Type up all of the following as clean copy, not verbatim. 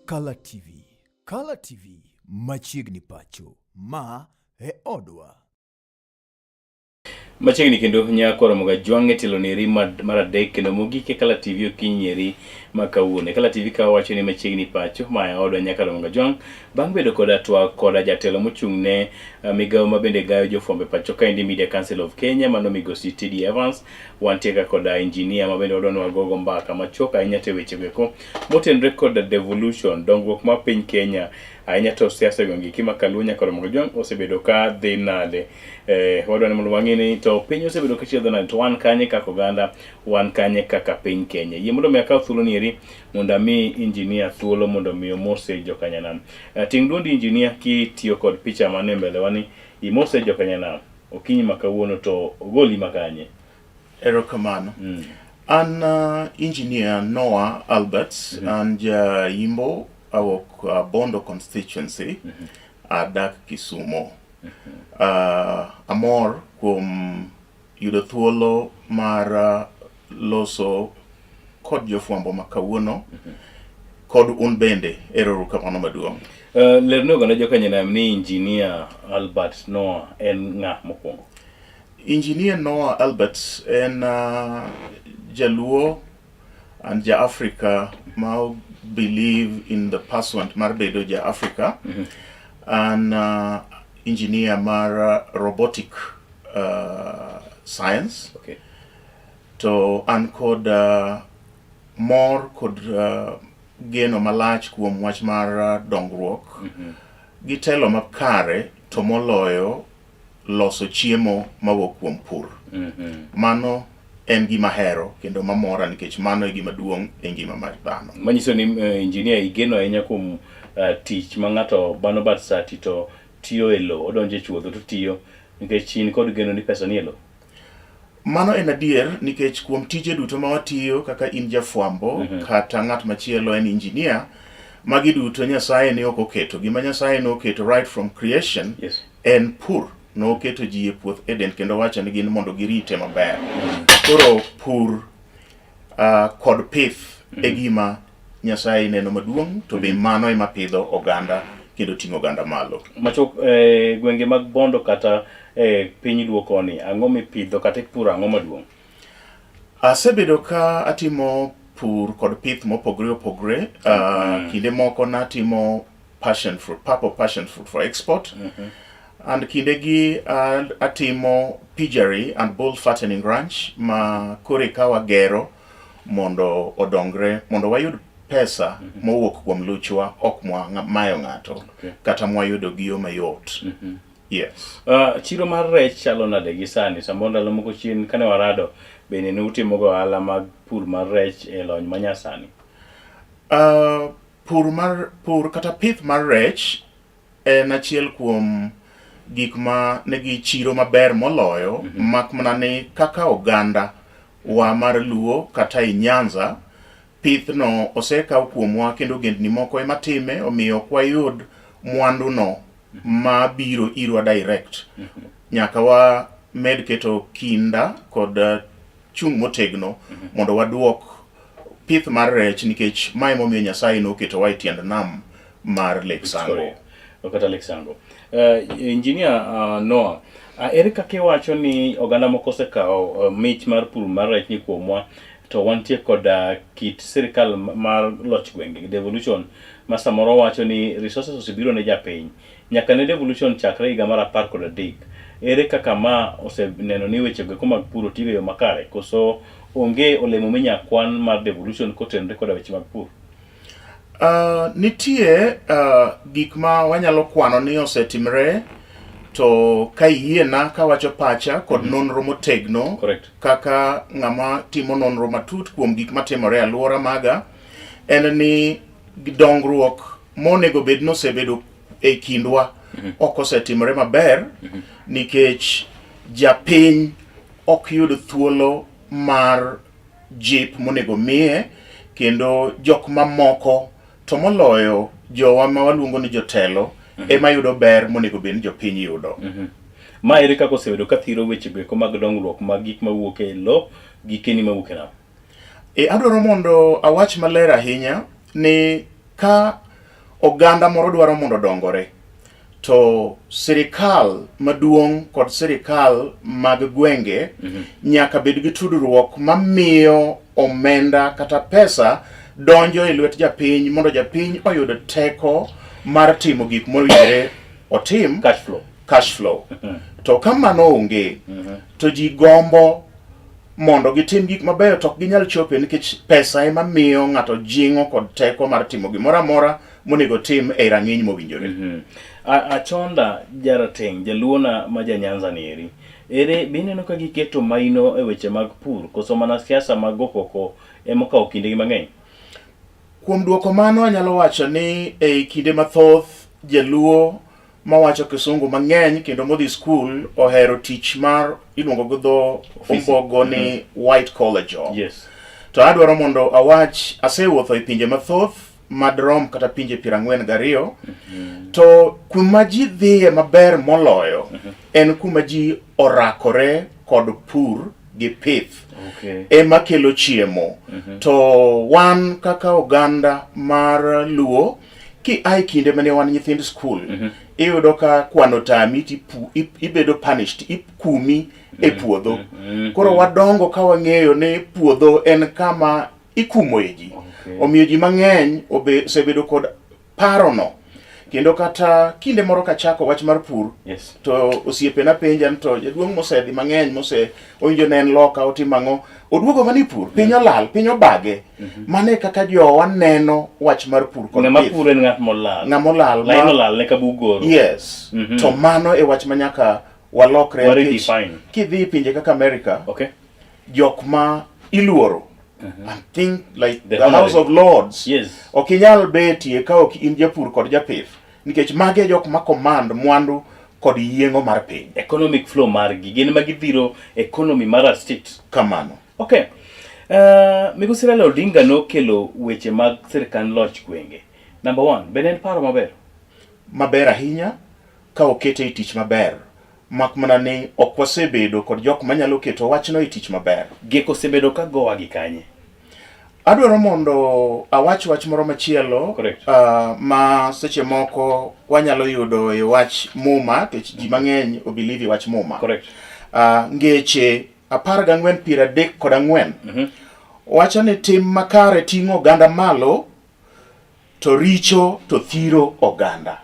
Kala TV, Kala TV machiegni pacho, ma e odwa. Machiegni kendo nyako Ramogi Ajwang' e tielo neri mar adek kendo mogik e Kala TV okinyi eri ma kawuono. E Kala TV ka wawacho ni machiegni pacho ma e odwa nyaka Ramogi Ajwang' bang' bedo koda twak koda jatelo mochung' ne migawo ma bende gayo jofwambo e pacho kaendi Media Council of Kenya mano migosi TD Evans. Wantie ka koda engineer ma bende wadwa ni wagogo mbaka machuok ahinya te weche goeko motenore koda devolution, dongruok mar piny Kenya ahinya to siasa e gwenge ma Kaluo nyaka Ramogi Ajwang' osebedo ka dhi nade. Wadwa ni mondo wang'e ni to piny osebedo ka chiedho nade to wan kanye kaka oganda, wan kanye kaka piny Kenya. Yie mondo mi akaw thuolo ni eri mondo ami engineer thuolo mondo mi omose jokanyanam. Ting' duondi engineer kitiyo kod picha man e mbele wa ni imose jokanyanam okinyi ma kawuono to ogoli makanye. Erokamano. An engineer Noah Alberts, an ja Yimbo awuok Bondo constituency, adak Kisumo. Amor kuom yudo thuolo mar loso kod jofwambo ma kawuono kod un bende. Erokamano maduong'. Ler ne oganda jokanyanam ni engineer Albert Noah en ng'a mokwongo? Engineer Noah Alberts en jaluo and ja Africa ma believe in the pursuit mar bedo ja Africa. An engineer mar robotic science. To an kod mor kod geno malach kuom wach mar dongruok gi telo makare to moloyo loso chiemo mawuok kuom pur. Mano en gima ahero kendo mamora nikech mano e gima duong' e ngima mar dhano. Manyiso ni engineer igeno ahinya kuom tich ma ng'ato bano bat sati to tiyo e lowo, odonjo e chuodho to tiyo nikech in kod geno ni pesa ni e lowo. Mano en adier nikech kuom tije duto ma watiyo kaka in jafwambo kata ng'at machielo en engineer, magi duto Nyasaye ne ok oketo. Gima Nyasaye ne oketo right from creation en pur. Noketo ji e puoth Eden kendo wacho ni gin mondo girite maber. Koro pur kod pith e gima Nyasaye neno maduong' to be mano ema pidho oganda kendo ting'o oganda malo. Machok eh, gwenge mag Bondo kata eh, piny Luo koni, ang'o mipidho kata ipuro ang'o maduong'? Asebedo ka atimo pur kod pith mopogore opogore. Kinde moko natimo passion fruit, purple passion fruit for export. And kinde gi atimo piggery and bull fattening ranch ma koro eka wagero mondo odongre mondo wayud pesa mowuok kuom luchwa ok mwa mayo ng'ato kata mwayudo gi yo mayot. Yes. Chiro mar rech chalo nade gi sani? Samoro ndalo moko chien kane warado bende ne utimo go ohala mag pur mar rech e lony manyasani. Pur mar pur kata pith mar rech en achiel kuom gik ma nigi chiro maber moloyo mak mana ni kaka oganda wa mar Luo kata i Nyanza pith no osekaw kuomwa kendo ogendni moko ema time omiyo ok wayud mwandu no ma biro irwa direct. Nyaka wa med keto kinda kod chung' motegno mondo waduok pith mar rech nikech mae momiyo Nyasaye noketowa e tiend nam mar Lake Sango. Kata Lake Sango. Engineer Noah, ere kaka iwacho ni oganda moko osekawo mich mar pur mar rech ni kuomwa to wantie kod kit sirikal mar loch gwenge devolution ma samoro wacho ni resources osebiro ne japiny nyaka ne devolution chakre higa mar 13 ere kaka ma oseneno ni weche goeko mag pur otigo e yo makare koso onge olemo minya kwan mar devolution kotenore koda weche mag pur? Nitie gik ma wanyalo kwano ni osetimre to ka iyiena kawacho pacha kod nonro motegno kaka ng'ama timo nonro matut kuom gik matimore e alwora maga en ni dongruok monego bed ni osebedo e kindwa ok osetimore maber nikech japiny ok yud thuolo mar jip monego miye kendo jok mamoko to moloyo jowa ma waluongo ni jotelo ema yudo ber monego bed ni jopiny yudo. Ma ere kaka osebedo ka thiro weche goeko mag dongruok mag gik mawuok e lo gikeni mawuok e nam? Adwaro mondo awach maler ahinya ni ka oganda moro dwaro mondo odongore, to sirikal maduong' kod sirikal mag gwenge mm -hmm. nyaka bed gi tudruok mamiyo omenda kata pesa donjo e lwet japiny mondo japiny oyud teko mar timo gik mowinjore otim cash flow, cash flow. Mm -hmm. To ka mano onge mm -hmm. to ji gombo mondo gitim gik mabeyo to ok ginyal chope nikech pesa ema miyo ng'ato jing'o kod teko mar timo gimoro amora monego tim e rang'iny mowinjore. Mm -hmm. Achonda jarateng' jaluona ma ja Nyanza ni eri ere be ineno ka giketo maino e weche mag pur koso mana siasa mag go koko ema okawo kindegi mang'eny? Kuom duoko mano anyalo wacho ni ei kinde mathoth jaluo mawacho kisungu mang'eny kendo modhi skul ohero tich mar iluongo gi dho ombogo ni mm -hmm. white collar job. Yes. To adwaro mondo awach asewuotho e pinje mathoth madrom kata pinje 42 mm -hmm. to kuma ji dhiye maber moloyo mm -hmm. en kuma ji orakore kod pur gi pith okay. ema kelo chiemo mm -hmm. to wan kaka oganda mar Luo ki ai kinde mane wan nyithind skul mm -hmm. iyudo ka kwano tami tipu, ibedo punished ikumi mm -hmm. e mhm. puodho mm -hmm. koro wadongo ka wang'eyo ni puodho en kama ikumoe ji okay. Omiyo ji mang'eny osebedo kod parono kendo kata kinde moro kachako wach mar pur yes. to osiepena penja ni to jaduong' mosedhi mang'eny mose owinjo ne en loka otimo ang'o oduogo mana e pur piny olal piny obage mm -hmm. mano e kaka jowa neno wach mar pur kod ng'ama pur en ng'at molal ng'ama olal lain olal ne kabug goro yes mm -hmm. to mano e wach ma nyaka walokre nikech kidhi e pinje kaka America okay. jok ma iluoro mm -hmm. and think like the, the House of Lords yes. ok inyal betie ka ok in japur kod japith nikech magi e jok ma command mwandu kod yieng'o mar piny economic flow margi gin ma gidhiro economy mar a state kamano okay Migosi Raila Odinga nokelo weche mag sirkand loch gwenge number one bende en paro maber maber ahinya ka okete e tich maber mak mana ni ok wasebedo kod jok manyalo keto wachno e tich maber. Gek osebedo ka gowa gi kanye? Adwaro mondo awach wach moro machielo ma seche moko wanyalo yudo e wach Muma, nikech ji mang'eny obelieve e wach Muma. Correct. Ngeche 14 34 wacho ni tim makare ting'o oganda malo to richo to thiro oganda.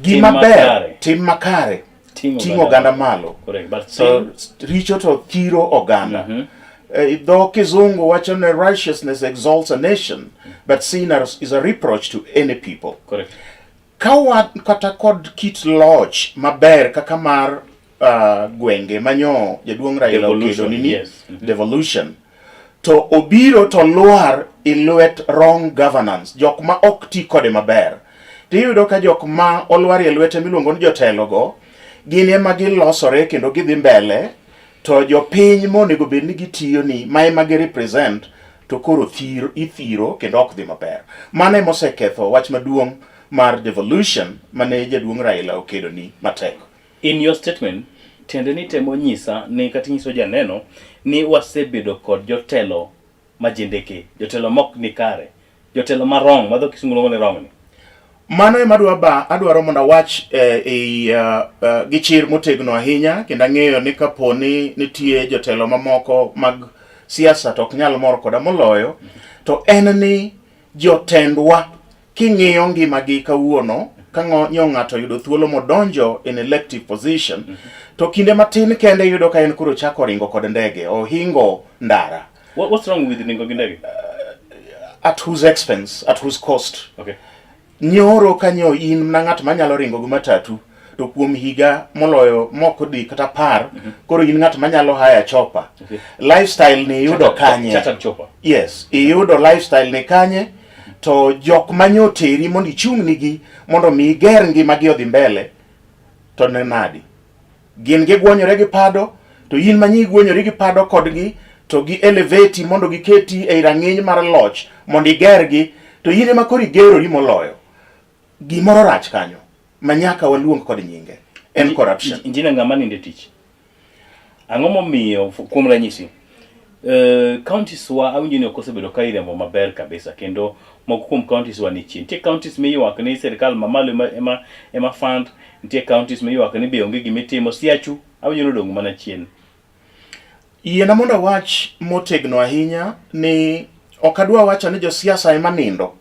Gima ber, tim makare ting'o oganda malo, to richo to thiro oganda. Mm -hmm. Dho kizungu wacho ni righteousness exalts a nation, but sin is a reproach to any people. Correct. Ka wan kata kod kit loch maber kaka mar gwenge manyo jaduong' Raila okedo ni yes. mm -hmm. devolution to obiro to lwar e lwet wrong governance, jok ma ok ti kode maber. Tiyudo ka jok ma olwar e lwete miluongo ni jotelogo gin ema gilosore kendo gidhi mbele, to jopiny monego bed ni gitiyo ni ma ema gi represent to koro thiro, ithiro kendo ok dhi maber. Mano ema oseketho wach maduong' mar devolution mane jaduong' Raila okedo ni matek. In your statement, tiende ni temo nyisa ni kata nyiso janeno ni wasebedo kod jotelo ma jendeke, jotelo mok ni kare, jotelo ma wrong, ma dho kisungu luongo ni wrong ni. Mano ema adwa ba adwaro mondo awach e gi chir motegno ahinya kendo ang'eyo ni kapo ni nitie jotelo mamoko mag siasa to ok nyal mor koda moloyo to en ni jotendwa king'iyo ngimagi kawuono ka nyo ng'ato yudo thuolo modonjo in elective position mm -hmm. to kinde matin kende yudo ka en koro chako ringo kod ndege ohingo ndara. What's wrong with ringo gi ndege? At whose expense, at whose cost? Okay. Nyoro ka nyo in na ng'at manyalo ringo gi matatu to kuom higa moloyo moko di kata par mm -hmm. koro in ng'at manyalo haya chopa. Okay. Lifestyle ni iyudo kanye? Chartered chopper. Yes, iyudo lifestyle ni kanye? To jok manyo teri mondo ichung' nigi mondo mi iger ngimagi odhi mbele to ne nadi? Gin gigwonyore gi pado to in manyi igwonyori gi pado kodgi to gi elevate mondo giketi ei rang'iny mar loch mondo igergi to in ema koro igerori moloyo. Gimoro rach kanyo ma nyaka waluong kod nyinge en corruption. Injinia ng'ama ninde tich. Ang'o momiyo kuom ranyisi Counties wa awinjo ni ok osebedo ka iriembo maber kabisa kendo moko kuom counties wa ni chien. Nitie counties miywak ni sirkal mamalo ema, ema, ema fund, nitie counties miywak ni be onge gimitimo. Siachu awinjo ni odong' mana chien. Yiena mondo awach motegno ahinya ni ok adwa wacho ni josiasa ema nindo.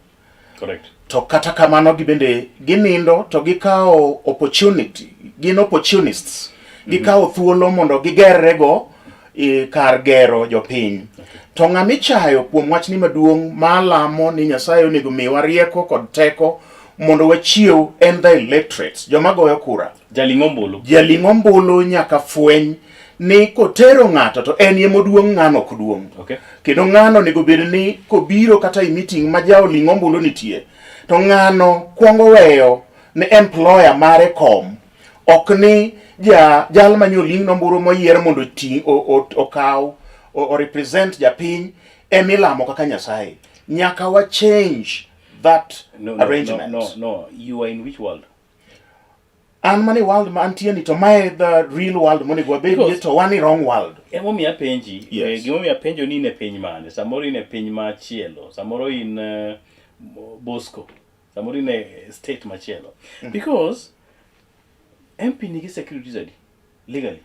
Correct. To kata kamano gibende ginindo to gikawo opportunity, gin opportunists. Gikawo thuolo mondo gigerrego e, kar gero jopiny. To ng'ama ichayo kuom wachni maduong' ma lamo ni Nyasaye onego miwa rieko kod teko mondo wachiew en the electorates, joma goyo kura. Jaling' ombulu. Jaling' ombulu nyaka fweny ni kotero ng'ato to en ema oduong' ng'ano ok duong'. Okay. Kendo ng'ano onego bed ni kobiro kata e meeting ma jaoling' ombulu nitie to ng'ano kwongo weyo ne employer mare kom ok ni ja jal ma nyoling' ombulu moyier mondo oti okaw o represent japiny emilamo kaka Nyasaye. Nyaka wa change that No, arrangement. No. You are in which world? An mane world ma antie ni to mae the real world monego wabedie to wan e wrong world. Emomiyo apenji, Yes. gimomiyo apenjo ni in e piny mane? Samoro in e piny machielo, samoro in Bosco, samoro in e state machielo. Because MP nigi securities adi legally?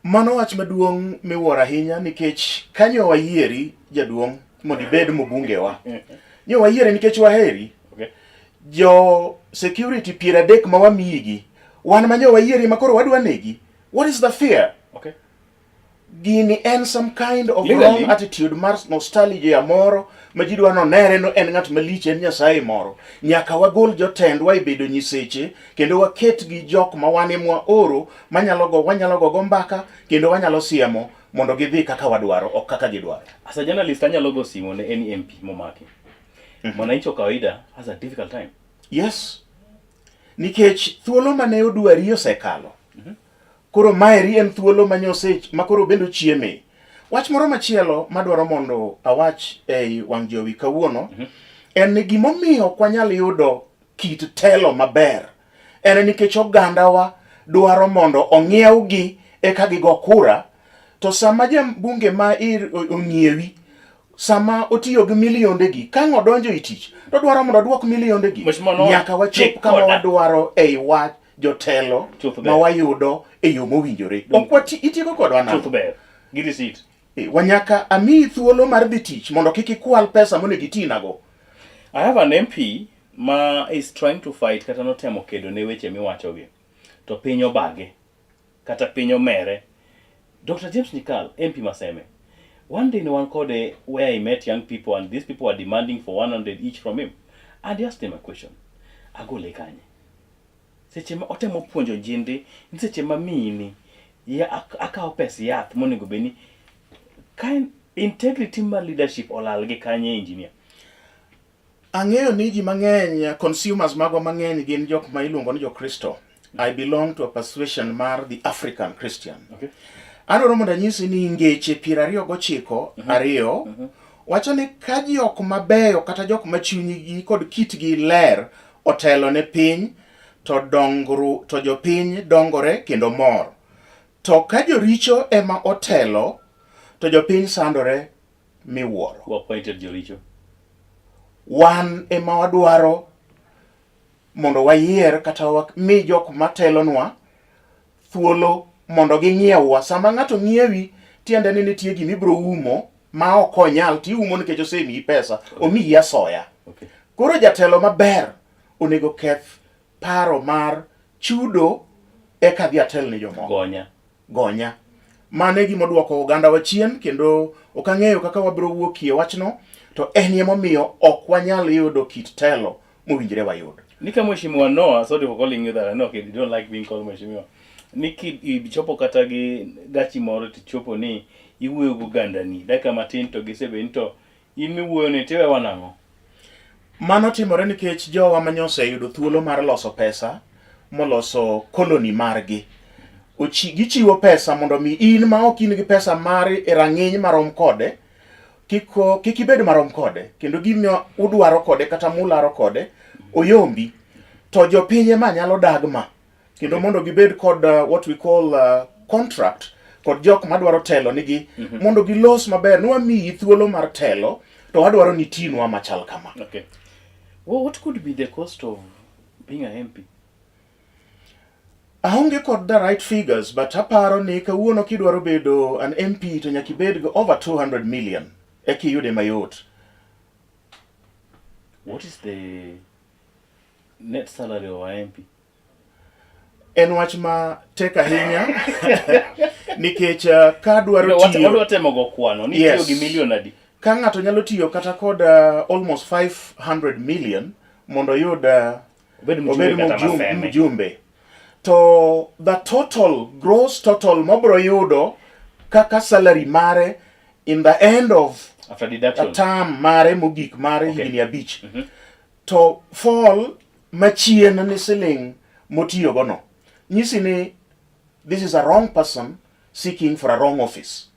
Mano wach maduong' miwuoro ahinya nikech kanyo wayieri jaduong' mondo ibed mbungewa. Nyo wayieri nikech waheri. Jo security 30 ma wamiyigi, wan ma nyo wayieri ma koro wadwa negi. What is the fear? Gini en some kind of Legally. wrong attitude mar nostalgia moro ma ji dwa nonere no en ng'at malich en nyasaye moro. Nyaka wagol jotendwa e bedo nyiseche kendo waket gi jok ma wan emwa oro manyalo go wanyalo gogo mbaka kendo wanyalo siemo mondo gidhi kaka wadwaro ok kaka gidwaro. As a journalist anyalo go simu ne any MP momaki. Mwananchi wa kawaida has a difficult time. Yes. Nikech thuolo mane odwari osekalo. Koro maeri en thuolo ma nyose ma koro bende ochieme. Wach moro machielo madwaro mondo awach ei wang' jowi kawuono en ni gimomiyo ok wanyal yudo kit telo maber en nikech ogandawa dwaro mondo ong'iewgi eka gigo kura to sama jambunge ma ong'iewi sama otiyo gi milionde gi ka ang' odonjo e tich to dwaro mondo oduok milionde gi Mheshimiwa Noah, nyaka wachop chik kama koda. wadwaro ei wach jotelo Chuth ber. ma wayudo e yo mowinjore. Ok wati itieko kodwa nang'o? Chuth ber. Gi receipt. Wanyaka amiyi thuolo mar dhi tich mondo kik ikwal pesa monego itinago. I have an MP ma is trying to fight kata notemo kedo ne weche miwachogi to piny obage kata piny omere. Dr. James Nyikal, MP Maseme. One day ne wan kode where he met young people and these people were demanding for 100 each from him. And he asked him a question. Agole kanye? Seche ma otemo puonjo jindi ni seche ma miyini ya, akawo pes yath monego bed ni ka integrity mar leadership olal gi kanye engineer? Ang'eyo ni ji mang'eny, consumers magwa mang'eny gin jok ma iluongo ni Jokristo. I belong to a persuasion mar the African Christian. Adwaro mondo anyisi ni ngeche 29 2 wacho ni ka jok mabeyo kata jok ma chunygi kod kitgi ler otelo ne piny to dongru to jopiny dongore kendo mor. To ka joricho ema otelo to jopiny sandore miwuoro. Who appointed joricho? Wan ema wadwaro mondo wayier kata wami jok matelonwa thuolo mondo ging'iewwa. Sama ng'ato ng'iewi, tiende ni nitie gima ibiro umo ma ok onyal, tiumo nikech osemiyi pesa, omiyi asoya. Koro jatelo maber onego keth paro mar chudo eka dhi atel ne jomoko. Gonya. Gonya. Mano e gima oduoko ogandawa chien kendo ok ang'eyo kaka wabiro wuokie wachno to en emomiyo ok wanyal yudo kit telo mowinjore wayud. Ni ka Mheshimiwa Noah, sorry for calling you that, I know you don't like being called Mheshimiwa. Ni ki ichopo kata gi gachi moro tichopo ni iwuoyo gi ogandani, dakika matin to gisebet ni to in miwuoyo ni tiwewa nang'o? Mano timore nikech jowa ma oseyudo thuolo mar loso pesa moloso koloni margi. Gichiwo pesa mondo mi in ma ok in gi pesa mar e rang'iny marom kode, kik ibed marom kode, kendo gima udwaro kode kata mularo kode oyombi. To jopiny ema nyalo dag ma, kendo mondo gibed kod what we call contract kod jok madwaro telo nigi mondo gilos maber ni wamiyi thuolo mar telo to wadwaro ni itinwa machal kama. Okay. Well, what could be the cost of being a MP? Aonge kod the right figures but aparo ni kawuono kidwaro bedo an MP to nyaka ibed go over 200 million eka iyude mayot. What is the net salary of a MP? En wach ma tek ahinya nikech ka dwaro tiyo wadwa temo go kwano ni tiyo gi million adi? Ka ng'ato nyalo tiyo kata kod almost 500 million mondo oyud obed mjumbe, mjumbe to the total gross total mobro yudo kaka salary mare in the end of after deduction term mare mogik mare higni abich to fall machien ni siling motiyogo no nyisi ni this is a wrong person seeking for a wrong office.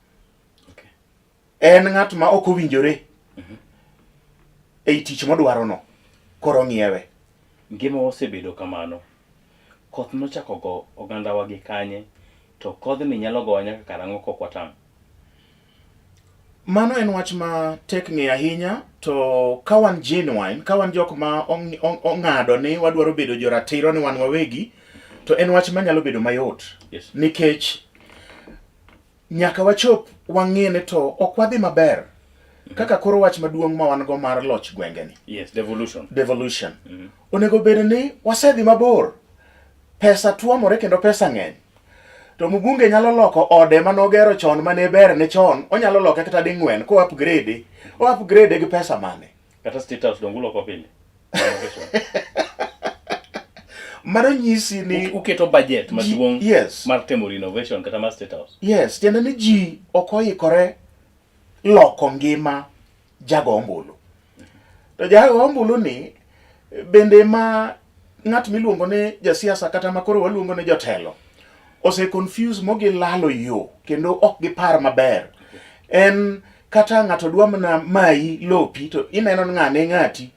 En ng'at ma ok owinjore ei tich modwaro no, koro ng'iewe. Ngima osebedo kamano. Koth nochako go ogandawa gi kanye to kodhni nyalo gowa nyaka karang'o kok watang'? Mano en wach ma tek ng'eyo ahinya to ka wan genuine, ka wan jok ma ong'ado ni wadwaro bedo joratiro ni wan wawegi, to en wach manyalo bedo mayot. Nikech nyaka wachop wang'e ni to ok wadhi maber kaka koro wach maduong' ma wan go mar loch gwengeni. Yes, devolution. Devolution. Onego bed ni wasedhi mabor. Pesa tuomore kendo pesa ng'eny. To mbunge nyalo loko ode manogero chon mane ber ne chon, onyalo loke kata ding'wen ko upgrade. O upgrade gi pesa mane? Kata State House donge uloko pile? Mano nyisi ni uketo budget maduong' mar timo renovation kata mar State House. Yes, tiende ni ji ok oikore loko ngima jago ombulu. To jago ombulu ni bende ma ng'at miluongo ni jasiasa kata ma koro waluongo ni jotelo ose confuse mogilalo yo kendo ok gipar maber. En kata ng'ato dwa mana mayi lopi to ineno ni ng'ane ng'ati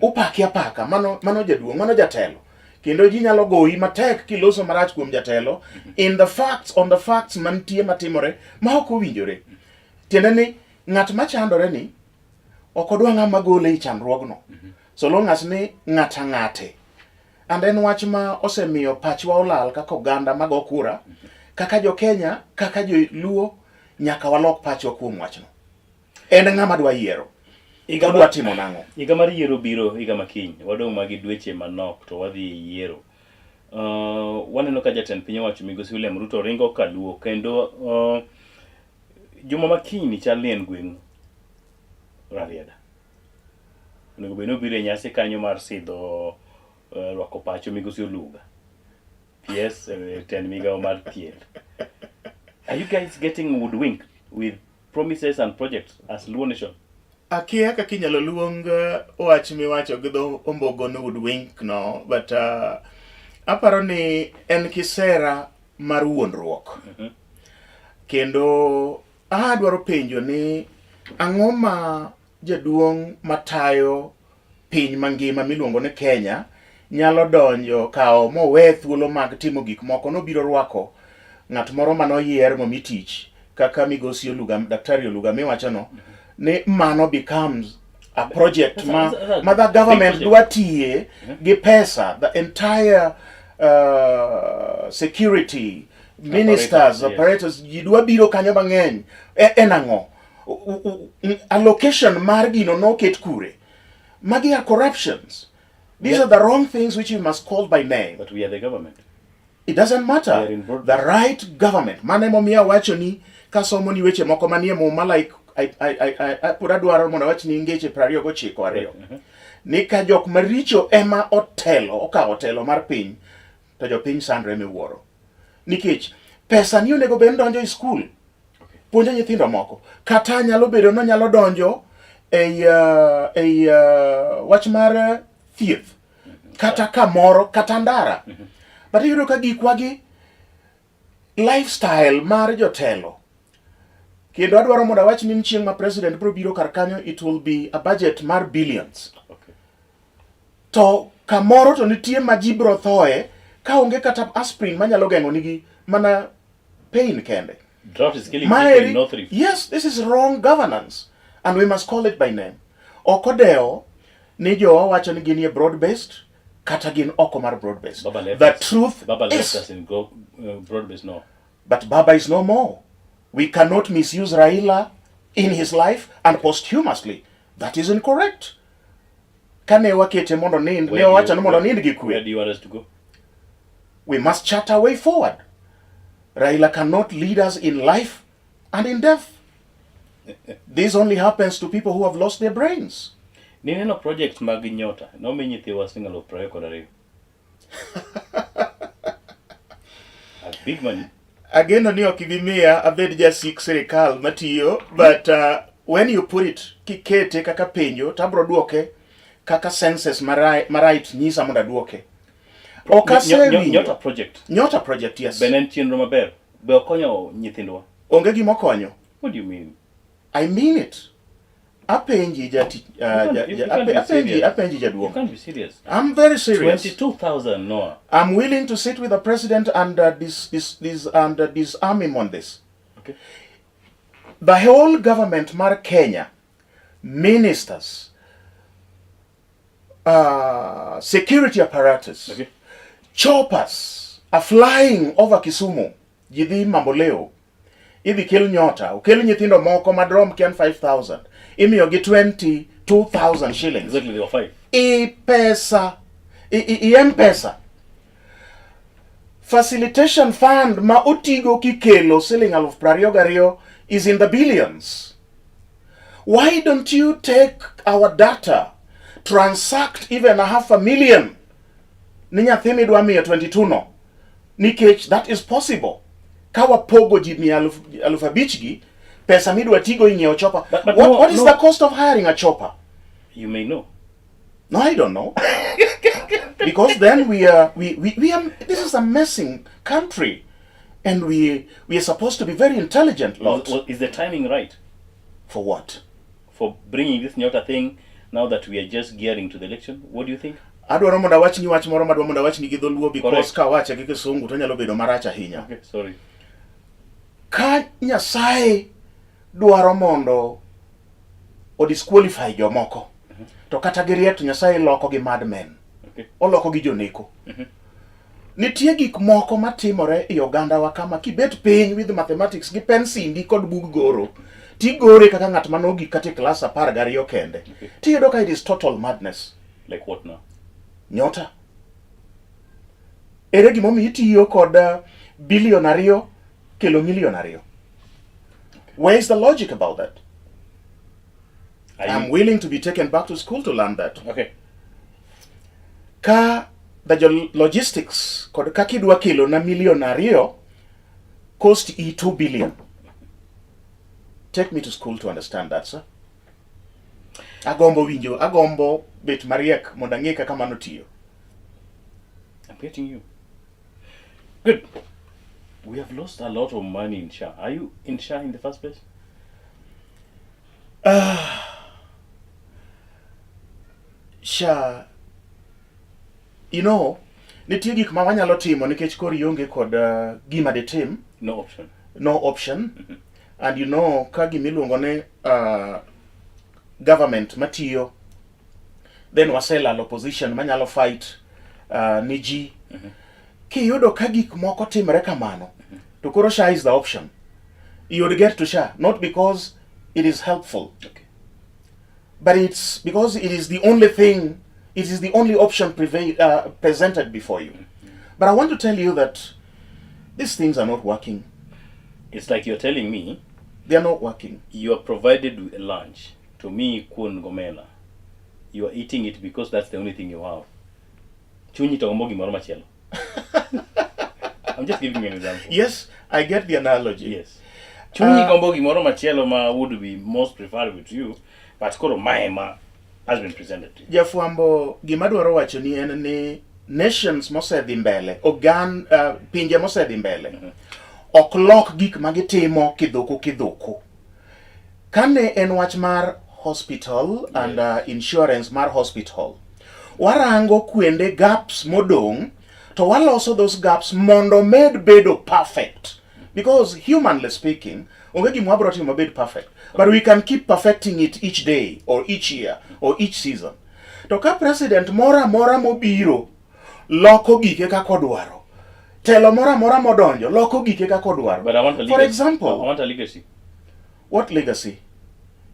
upaki apaka, mano jaduong', mano jatelo. Kendo ji nyalo goyi matek kiloso marach kuom jatelo in the facts, on the facts mantie matimore ma ok owinjore. Tiende ni ng'at machandore ni ok odwa ng'ama gole e chandruogno. So long as ni ng'ata ng'ate. And en wach ma osemiyo pachwa olal kaka oganda mago kura, kaka jo Kenya, kaka jo Luo, nyaka walok pachwa kuom wachno. En ng'ama dwa yiero? Odwa timo nang'o? Higa mar yiero biro higa makiny. Wadong' ma gi dweche manok to wadhi e yiero. Waneno ka jatend piny owacho migosi William Ruto ringo kaluo kendo juma makiny ni chal ni en gweng'u Rarieda. Onego bed ni obiro e nyasi kanyo mar sidho rwako pacho migosi Oluga. PS tend migawo mar thieth. Are you guys getting woodwinked with promises and projects as Luo Nation? Akia kaka inyalo luong wach miwacho gi dho ombogo ni woodwink no, but aparo ni en kisera mar wuondruok. Kendo adwaro penjo ni ang'o ma jaduong' matayo piny mangima miluongo ni Kenya nyalo donjo kawo mowe thuolo mag timo gik moko nobiro rwako ng'at moro manoyier momi tich kaka migosi Oluga, Daktari Oluga miwachono ni mano becomes a project ma, ma the government dwa tiye gi pesa, the entire security ministers, apparatus, ji dwa biro kanyo mang'eny. En ang'o? Allocation mar gino noket kure? Magi are corruptions. These are the wrong things which you must call by name. But we are the government. It doesn't matter. The right government. Mano emomiyo awacho ni kasomo ni weche moko manie muma like pod adwaro mondo awach ni ngeche 29 2. Ni ka jok maricho ema otelo, okawo telo mar piny, to jopiny sandre miwuoro. Nikech pesa ni onego bed donjo e skul. Puonjo nyithindo moko. Kata nyalo bedo ni onyalo donjo ei wach mar thieth. Kata kamoro, kata ndara. But iyudo ka gikwa gi lifestyle mar jotelo. Kendo adwaro mondo awach ni chieng' ma president biro biro kar kanyo, it will be a budget mar billions. To kamoro to nitie ma ji biro thoe ka onge kata aspirin manyalo geng'o nigi mana pain kende. Drought is killing people in North Rift. Yes, this is wrong governance and we must call it by name. Ok odewo ni jowa wacho ni ginie broad based kata gin oko mar broad based. Baba left The us. truth Baba left is us in broad based now. But Baba is no more. We cannot misuse Raila in his life and posthumously. That is incorrect. Kane wakete mondo nind, ne wawacho ni mondo nind gi Where kwe. do you want us to go? We must chart our way forward. Raila cannot lead us in life and in death. This only happens to people who have lost their brains. Nineno project mag Nyota nomi nyithiwa siling 22,000. A big money. Ageno ni ok ibi miya abed jasik sirikal matiyo, but when you put it, kikete kaka penjo, to abro duoke kaka senses ma right nyisa mondo aduoke. Ok asewinjo. Nyota project. Nyota project, yes. Be ne en chenro maber? Be okonyo nyithindwa? Onge gima okonyo. What do you mean? I mean it. Apenji jati, You can't be serious. Apenji You jaduong'. can't be serious. I'm very serious. 22,000, Noah. I'm willing to sit with the president and disarm him on this. Okay. The whole government mar Kenya, ministers, security apparatus, choppers are flying over Kisumu. Ji dhi Mamboleo. Idhi kel Nyota, okel nyithindo moko madrom kian 5,000. Imiyogi 22,000 shillings. Exactly, they were five. I pesa, i M-Pesa. Facilitation fund ma otigo kikelo siling 22,000 is in the billions. Why don't you take our data, transact even a half a million ni nyathi midwa miyo 22 no? Nikech that is possible. Ka wapogo ji mia aluf abich gi, pesa midwa tigo ing'iewo chopper. But What, no, what is no. the cost of hiring a chopper? You may know. No, I don't know. Because then we are, we are, this is a messing country. And we are supposed to be very intelligent lot. Is the timing right? For what? For bringing this Nyota thing now that we are just gearing to the election? What do you think? Adwaro mondo awachni wach moro madwa mondo awachni gi dholuo because Correct. kawache gi kisungu to nyalo bedo marach ahinya. Okay, sorry. Ka Nyasaye dwaro mondo o disqualify jomoko, to kata giriek to Nyasaye loko gi madmen. Oloko gi joneko. Nitie gik moko matimore e ogandawa kama kibet piny with mathematics gi pensindi kod bug goro, tigore kaka ng'at manogik kata e klas 12 kende. Tiyudo ka it is total madness. Like what now? Nyota. Ere gimomiyo itiyo kod bilion 2 kelo milion 2? Where is the logic about that? Are I'm you willing to be taken back to school to learn that. Okay. Ka the logistics kod kaka idwa kelo na milion 2 cost e 2 billion. Take me to school to understand that, sir. Agombo winjo, agombo bet mariek mondo ang'e kaka mano tiyo. I'm getting you. Good. We have lost a lot of money in SHA. Are you in SHA in the first place? SHA, nitie gik ma wanyalo timo nikech koro ionge kod gima ditim. No option. No option. And ka gimiluongo ni government matiyo, then waselalo opposition manyalo fight ni ji. Kiyudo ka gik moko timre kamano, to koro SHA is the option. You would get to SHA, not because it is helpful, but it's because it is the only thing, it is the only option presented before you. But I want to tell you that these things are not working. It's like you're telling me They are not working. You are provided with a lunch. To me, kuon gomena. You are eating it because that's the only thing you have. Chunyi to gombo gimoro machielo. I'm just giving you an example. Yes, I get the analogy. Yes. Chunyi gombo gimoro machielo ma would be most preferable to you, but koro mae ma has been presented to you. Jafwambo, gima dwaro wacho ni en ni nations mosedhi mbele, pinje mosedhi mbele, ok lok gik ma gitimo kidhuku kidhuku. Kane en wach mar hospital and insurance mar hospital, warango kuonde gaps modong', to waloso those gaps mondo med bedo perfect. Because humanly speaking, onge gima wabro timo mabed perfect. But we can keep perfecting it each day or each year or each season. To ka president moro amora mobiro loko gike kaka odwaro, telo moro amora modonjo loko gike kaka odwaro. But I want a For legacy. example, I want a legacy. What legacy?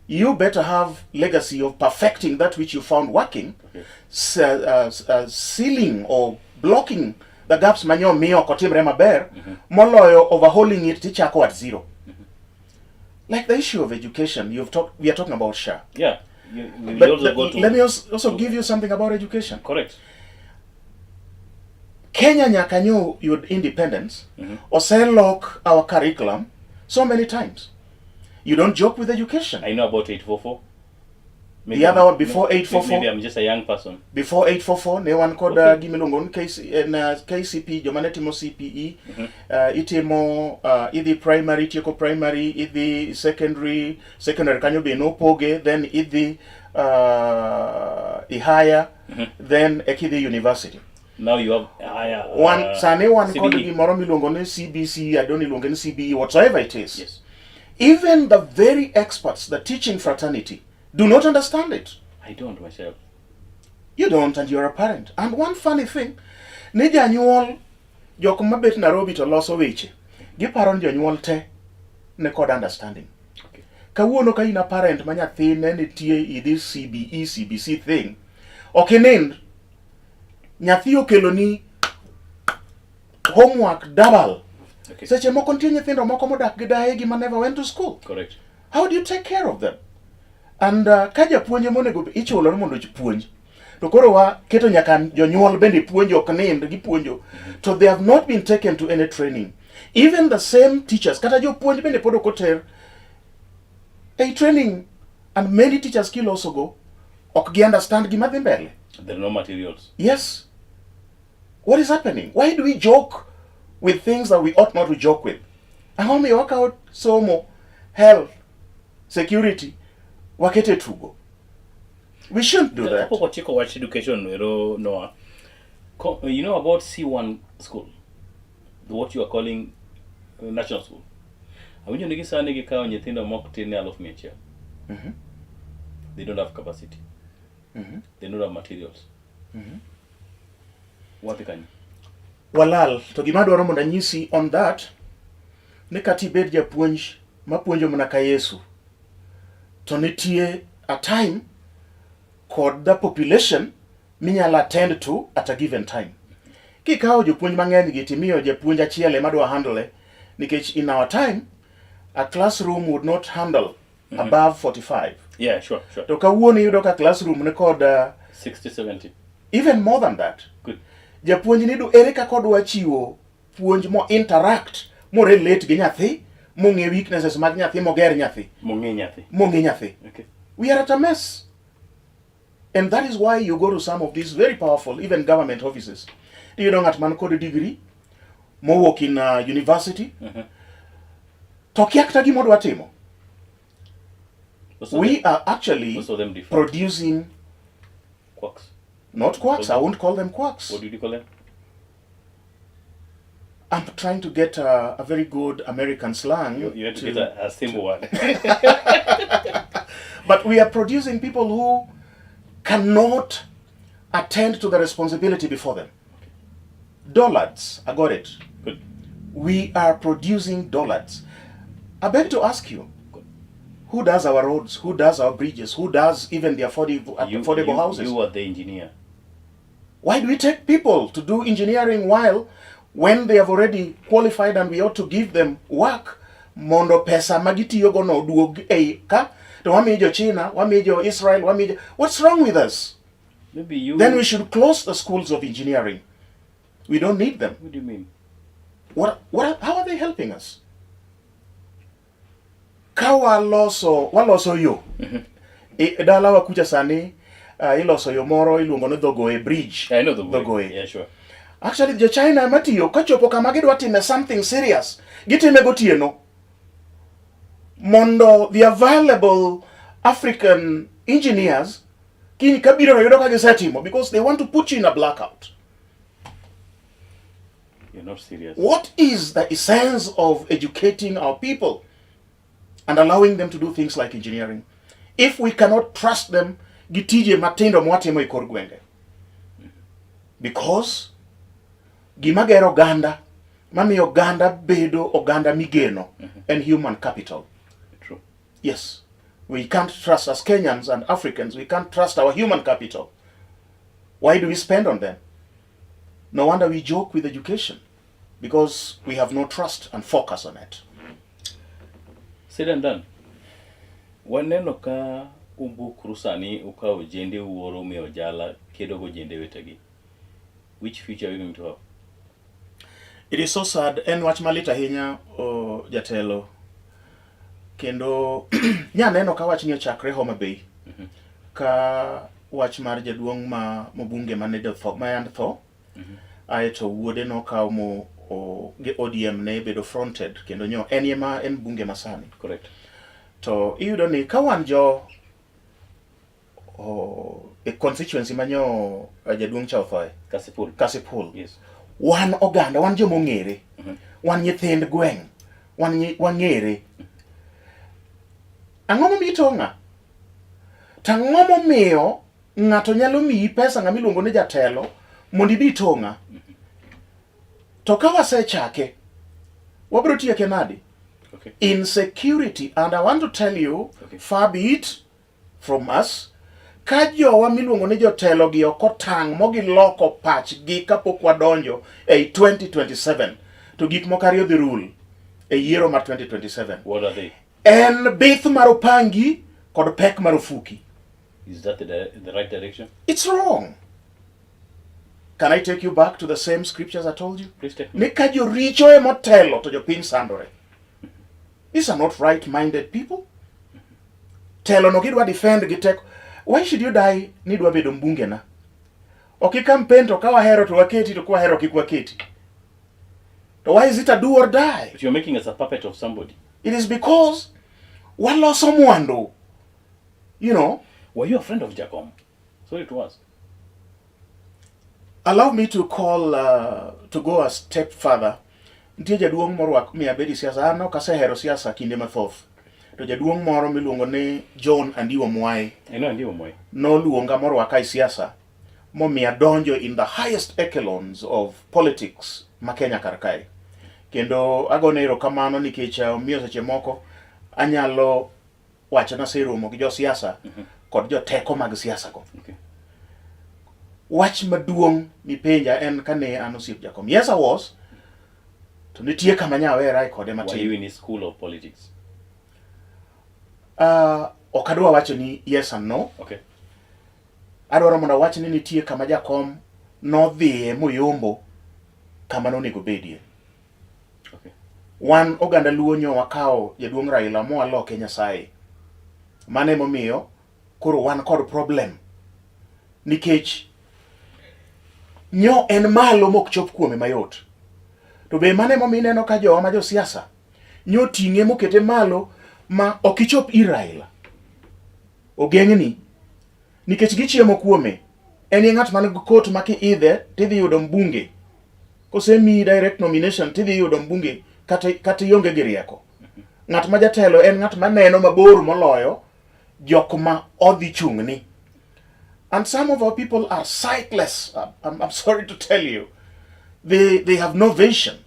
You better have legacy of perfecting that which you found working, Okay. Sealing or blocking the gaps manyo miyo ok otimre maber, moloyo overhauling it tichako at zero. Like the issue of education, we are talking about SHA. Yeah. You, we But also go to let me also give you something about education. Correct. Kenya nyaka nyo yud independence, oselok our curriculum so many times. You don't joke with education. I know about 844. The other one before 844. Maybe I'm just a young person. Before 844 ne wan kod Okay. gimiluongo ni KC, en, KCP joma ne timo CPE itimo idhi primary, itieko primary, idhi secondary, secondary kanyo be nopoge, then idhi i higher, then eka idhi university. Now you have higher. Wan sani wan kod CBE. Gimoro miluongo ni CBC, I don't iluonge ni CBE, whatsoever it is. Even the very experts, the teaching fraternity, do not understand it. I don't myself. You don't, and you're a parent. And one funny thing, ni janyuol, jok mabet Nairobi to loso weche, giparo ni jonyuol te ne kod understanding. Kawuono ka in a parent ma nyathine nitie i this CBE, CBC thing, ok inind, nyathi okeloni homework double. Seche moko nitie nyithindo moko modak gi daegi ma never went to school. Correct. How do you take care of them? And ka japuonj monego ichulo ni mondo puonj, to koro wa keto nyaka jonyuol bende puonjo, ok nind gipuonjo, to they have not been taken to any training. Even the same teachers, kata jopuonj bende pod ok oter a training, and many teachers kiloso go ok gi understand gima dhi mbele. There are no materials. Yes. What is happening? Why do we joke with things that we ought not to joke with? Ang'o miyo wakawo somo, health, security, wakete tugo? We shouldn't do that. Kapok watieko wach education ero Noah, you know about C1 school, the what you are calling national school. Awinjo ni gisani gikawo nyithindo mok tin ne 100,000. They don't have capacity. They don't have materials. Wadhi kanyo. Walal, to gima adwaro mondo anyisi on that, ni kata ibed japuonj mapuonjo mana ka Yesu, to nitie a time kod the population minyalo attend to at a given time. Kikawo jopuonj mang'eny gi timiyo japuonj achiel ema dwa handle, nikech in our time, a classroom would not handle above 45. Yeah, sure. To kawuono iyudo ka classroom ni kod 60, 70. Even more than that. Good. Japuonj ni du ere kaka odwa chiwo puonj mo interact, mo relate gi nyathi, mong'e weaknesses mag nyathi, moger nyathi. Mong'e nyathi. Mong'e nyathi. We are at a mess. And that is why you go to some of these very powerful, even government offices. Iyudo ng'at man kod degree, mowuok in university, to kia kata gima odwa timo. Most of We them, are actually most of them different. Producing Quacks. Not quacks. I won't call them quacks. What do you call them? I'm trying to get a very good American slang. You have to get a simple one. But we are producing people who cannot attend to the responsibility before them. Dullards, I got it. Good. We are producing dullards. I beg to ask you, Good. Who does our roads? Who does our bridges? Who does even the affordable houses? You are the engineer. Why do we take people to do engineering while when they have already qualified and we ought to give them work mondo pesa magitiyogo no duog ei ka to wamiyo jo China, wamiyo jo Israel, wamiyo jo... What's wrong with us? Maybe you... Then we should close the schools of engineering. We don't need them. What do you mean? How are they helping us? Ka waloso yo. E dalawa kucha sani, iloso yo moro iluongo ni Dhogoe Bridge. I know Dhogoe. Dhogoe. Yeah, sure. Actually, jo China ema tiyo, kochopo kama gidwa time something serious, gitime gotieno. Mondo the available African engineers kiny kabiro to yudo ka gisetimo, because they want to put you in a blackout. You're not serious. What is the essence of educating our people and allowing them to do things like engineering if we cannot trust them gi tije matindo mwatimo e kor gwenge? Because gima gero oganda mamiyo oganda bedo oganda migeno en human capital. True. Yes. We can't trust as Kenyans and Africans, we can't trust our human capital. Why do we spend on them? No wonder we joke with education because we have no trust and focus on it. Said and done. Waneno ka ubukru sani ukawo ojende uoro miyo ojala kedo gojende wetegi. Which future are we going to have? It is so sad. En wach malit ahinya o, jatelo. Kendo nyaneno ka wachni ochakre Homa Bay. Ka wach mar jaduong' ma mbunge mane tho, ma yand tho. Aeto wuode nokaw mo o, gi ODM ne bedo fronted kendo nyo en ema en bunge masani. Correct. To iyudo ni ka wan jo o, e constituency manyo jaduong' cha othoe, Kasipul. Kasipul. Yes. Wan oganda, wan joma ong'ere. Wan nyithind gweng'. Wan wang'ere. Ang'o momiyo itong'a? To ang'o momiyo ng'ato nyalo miyi pesa ng'ama iluongo ni jatelo mondo ibi itong'a? To ka wasechake, wabiro tieke nadi? Okay. Insecurity, and I want to tell you, Okay. far be it from us, ka jowa miluongo ni jotelo gi ok otang' mogiloko pachgi kapok wadonjo ei 2027 to gik moko ariyo dhi rule e yiero mar 2027. What are they? En bith mar opangi kod pek mar ofuki. Is that the right direction? It's wrong. Can I take you back to the same scriptures I told you? Please take me. Ni ka joricho emotelo to jopiny sandore. These are not right-minded people. Telo no gidwa defend gi teko. Why should you die ni dwa bedo mbunge na? Ok i campaign to ka wahero to waketi to kwahero kik waketi. To why is it a do or die? But you're making us a puppet of somebody. It is because waloso mwandu. You know. Were you a friend of Jakom? Sorry to ask. Allow me to call, to go a step further. Nitie jaduong' morwak mi abedi siasa. An ok asehero siasa kinde mathoth. To jaduong' moro miluongo ni John Andiwo Mwai. I know Andiwo Mwai. Noluonga morwaka e siasa momiya donjo in the highest echelons of politics ma Kenya kar kae. Kendo agone erokamano nikech omiyo seche moko anyalo wacho naseromo gi josiasa kod joteko mag siasa go. Okay. Wach maduong' mipenja en kane an osiep Jakom. Yes, I was. To nitie kama nyawera e kode Were matin. you in his school of politics? Ok adwa wacho ni yes and no. Okay. Adwaro mondo awach ni nitie kama Jakom nodhiye moyombo kama nonego bedie. Okay. Wan oganda Luo nyo wakawo jaduong' Raila mwaloke Nyasaye. Mano emomiyo koro wan kod problem. Nikech nyo en malo mok chop kuome mayot. To be mano emomiyo ineno ka jowa ma josiasa nyo ting'e mokete malo ma ok ichop ir Raila. Ogeng'ni. Nikech gichiemo kuome. En e ng'at man gi kot ma kiidhe tidhi yudo mbunge. Kosemiyi direct nomination tidhi yudo mbunge kata ionge gi rieko. Ng'at ma jatelo en ng'at ma neno mabor moloyo jok ma odhi chung'ni. And some of our people are sightless. I'm sorry to tell you. They have no vision.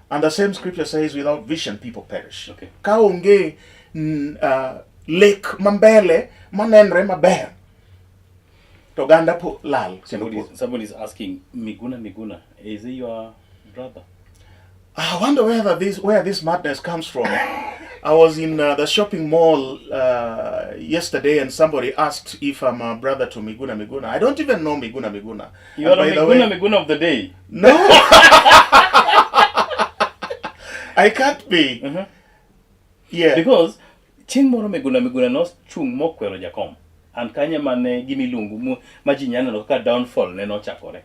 And the same scripture says, without vision, people perish. Okay. Ka onge lek mambele manenre maber, to oganda po lal. Somebody is asking, Miguna Miguna, is he your brother? I wonder where this madness comes from. I was in the shopping mall yesterday and somebody asked if I'm a brother to Miguna Miguna. I don't even know Miguna Miguna. You are And a by the Miguna way Miguna of the day. No. I can't be. Yeah. Because chieng' moro Miguna Miguna nochung' mokwero Jakom. And kanye mane gimiluongo ma ji nyalo neno kaka downfall ne nochakore.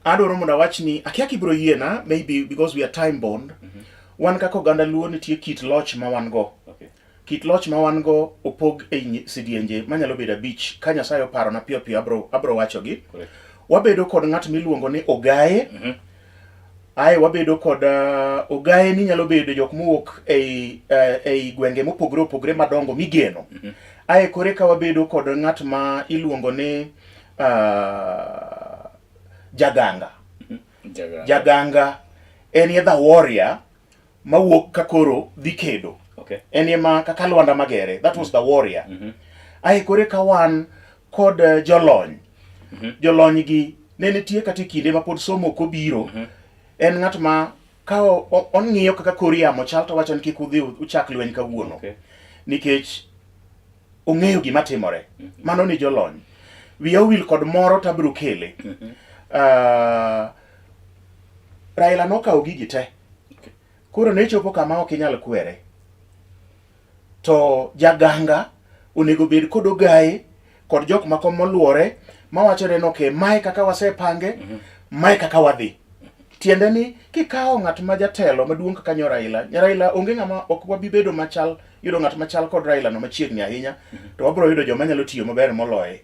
Adwaro mondo awach ni akia kibiro yiena, maybe because we are time bound. Wan kaka oganda Luo nitie kit loch ma wan go. Okay. Kit loch ma wan go opog e sidienje manyalo bedo 5 ka Nyasaye oparona piyo piyo abro wachogi. Correct. Wabedo kod ng'at miluongo ni Ogaye. Ae wabedo kod uh, ogaye ni nyalo bedo jok mowuok ei, uh, ei gwenge mopogore opogore madongo migeno. Mm -hmm. Ae kore ka wabedo kod ng'at ma iluongo ni uh, Jaganga. Mm -hmm. Jaganga. Jaganga en ye the warrior mawuok ka koro dhi kedo. Okay. En ye ma kaka Lwanda Magere, that was the warrior. Mm -hmm. Ae kore ka wan kod eh, jolony. Mm -hmm. Jolony gi ne nitie kata e kinde ma pod somo ok obiro. Mm -hmm. En ng'at ma ka ong'iyo kaka kor yamo chal to wacho ni kik udhi uchak lweny kawuono. Okay. Nikech ong'eyo gima timore. Mm -hmm. Mano ni jolony. Wiya owil kod moro to abiro kele. Mm -hmm. Raila nokawo gigi te. Koro ne chopo kama ok inyal kwere. To jaganga onego bed kod ogaye kod jok mako moluore mawachore ni okay, mae kaka wasepange, mm -hmm. mae kaka wadhi. Tiende ni kikawo ng'at ma jatelo maduong' kaka nyo Raila, Raila onge ng'ama ok wabi bedo machal yudo ng'at machal kod Raila no machiegni ahinya, to wabiro yudo joma nyalo tiyo maber moloye.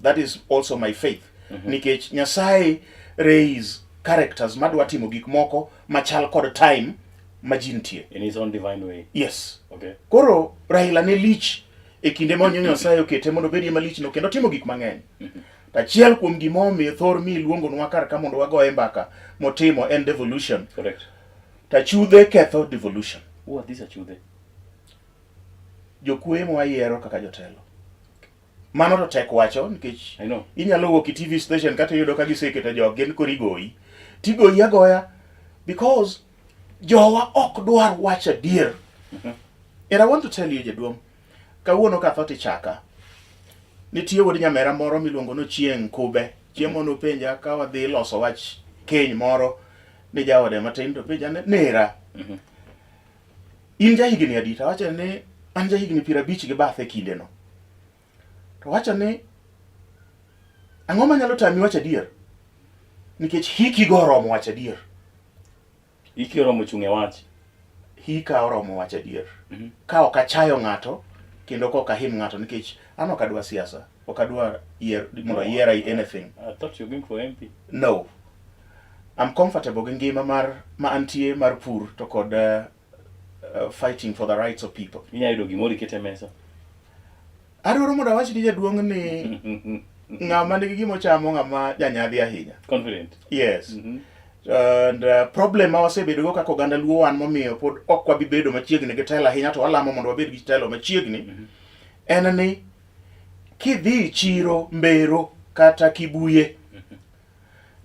That is also my faith. Nikech Nyasaye raise characters madwa timo gik moko machal kod time ma ji nitie. In his own divine way. Yes. Okay. Koro Raila ne lich e kinde ma Nyasaye okete mondo obedie malich no kendo timo gik mang'eny. To achiel kuom gima omiyo thor mi iluongonwa kar ka mondo wagoye mbaka motimo en devolution. Correct. To achudhe ketho devolution. Who are these achudhe? Jokuoye mwayiero kaka jotelo. Mano to tek wacho nikech I know. inyalo wuok e TV station kata iyudo ka giseketo jok gin koro igoyi. Tigoyi agoya because jowa ok dwar wacho adier. And I want to tell you jaduong', kawuono katho tichaka. Nitie wuod nyamera moro miluongo ni Ochieng' Kube. Chieng' moro nopenja ka wadhi loso wach keny moro ni jaode matin to penja ni nera. In jahigni adi? To awacho ni an jahigni 50 gi bathe kindeno. To wacho ni ang'o manyalo tami wacho adier? Nikech hiki go oromo wacho adier. Hiki oromo chung' e wach. Hika oromo wacho adier. Mm -hmm. Ka ok achayo ng'ato kendo ka ok ahim ng'ato nikech an ok adwa siasa, ok adwa yier mondo yiera anything. I thought you were going for MP. No. I'm comfortable gi ngima mar ma antie mar pur to kod fighting for the rights of people. Inyalo yudo gimoro iket e mesa. Adwaro mondo awach ni jaduong' ni ng'ama nigi gima ochamo ng'ama janyadhi ahinya. Confident. Yes. Mm -hmm. And problem ma wasebedo go kaka oganda Luo wan momiyo pod ok wabi bedo machiegni gi telo ahinya to walamo mondo wabed gi telo machiegni mm -hmm. en ni kidhi chiro Mbero kata Kibuye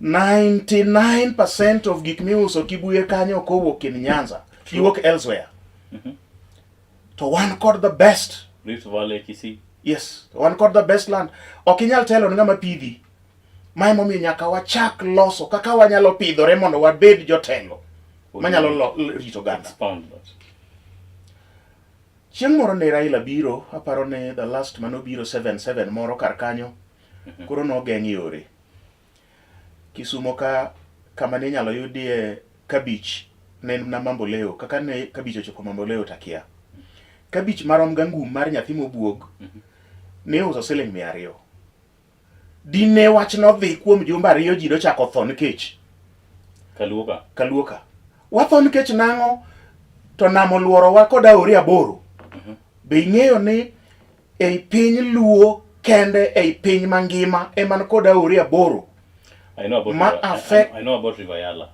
99% of gik miuso Kibuye kanyo ok owuok in Nyanza, giwuok elsewhere. Mm -hmm. To wan kod the best. Rift Valley, Kisii. Yes, wan kod the best land. Ok inyal telo ne ng'ama pidhi. Mae momiyo nyaka wachak loso kaka wanyalo pidhore mondo wabed jotelo manyalo rito oganda. Expound that. Chieng' moro ne Raila biro, aparo ni the last manobiro 77 moro kar kanyo, koro nogeng' yore. Kisumo ka kama ne inyalo yudie kabich ne en mana Mamboleo, kaka ne kabich ochopo Mamboleo to akia. Kabich marom ga ngum mar nyathi mobuog ne iuso siling 200. Dine wach nodhi kuom jumbe ariyo ji dochako tho nikech Kaluoka. Kaluoka. Watho nikech nang'o? To nam oluorowa kod aore aboro. Be ing'eyo ni ei piny Luo kende ei piny mangima ema ni kod aore aboro I know about ma River, affect I know about River Yala.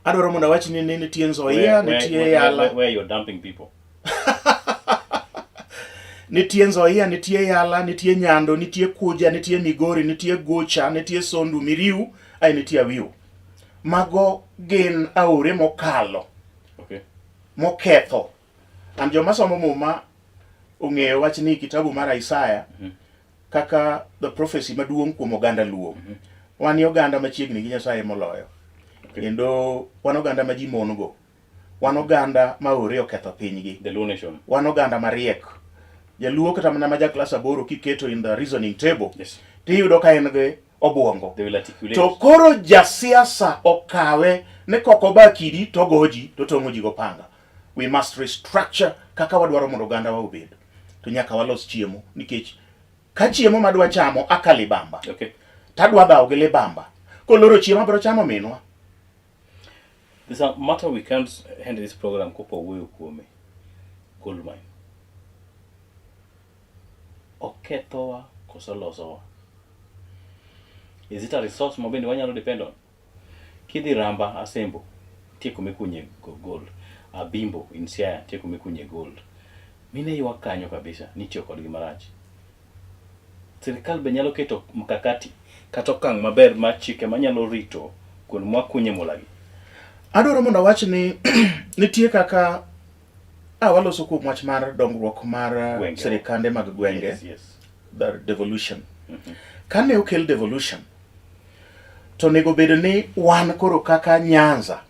Adwaro mondo awach ni nitie Nzoia, nitie Yala. Where you're dumping people. Nitie Nzoia, nitie Yala, nitie Nyando, nitie Kuja, nitie Migori, nitie Gucha, nitie Sondu, Miriu, ai nitie Awiu. Mago gin aore mokalo. Okay. Moketho. And joma somo Muma ong'eyo wach ni kitabu mar Isaya kaka the prophecy maduong' kuom oganda Luo. Wan e oganda machiegni gi Nyasaye moloyo. Okay. Kendo wan oganda ma ji mon go. Wan oganda ma ore oketho pinygi. The Luo nation. Wan oganda mariek. Jaluo kata mana ma ja klas aboro kiketo in the reasoning table, Yes. tiyudo ka en gi obwongo. They will articulate. To koro jasiasa okawe ni kok oba kidi to ogo ji to tong'o ji gopanga. We must restructure kaka wadwaro mondo oganda wa obed. To nyaka walos chiemo nikech ka chiemo madwa chamo aka libamba. Okay. Tadwa dhawo gi libamba. Koloro chiemo abiro chamo minwa. There's a matter we can't end this program kopo wuoyo kuome. Gold mine. Okethowa koso losowa? Is it a resource ma bende wanyalo depend on? Kidhi Ramba, Asembo, nitie kuma ikunye gold. Abimbo in Siaya, nitie kuma ikunye gold. Mine ywak kanyo kabisa ni itiyo kodgi marach. Sirkal be nyalo keto mkakati kata okang' maber mar chike manyalo rito kuond mwakunye mulagi. Adwaro mondo awach ni nitie kaka a waloso kuom wach mar dongruok mar Gwenge. sirikande mag gwenge Yes, yes. the devolution. Kane okel devolution to onego bed ni wan koro kaka Nyanza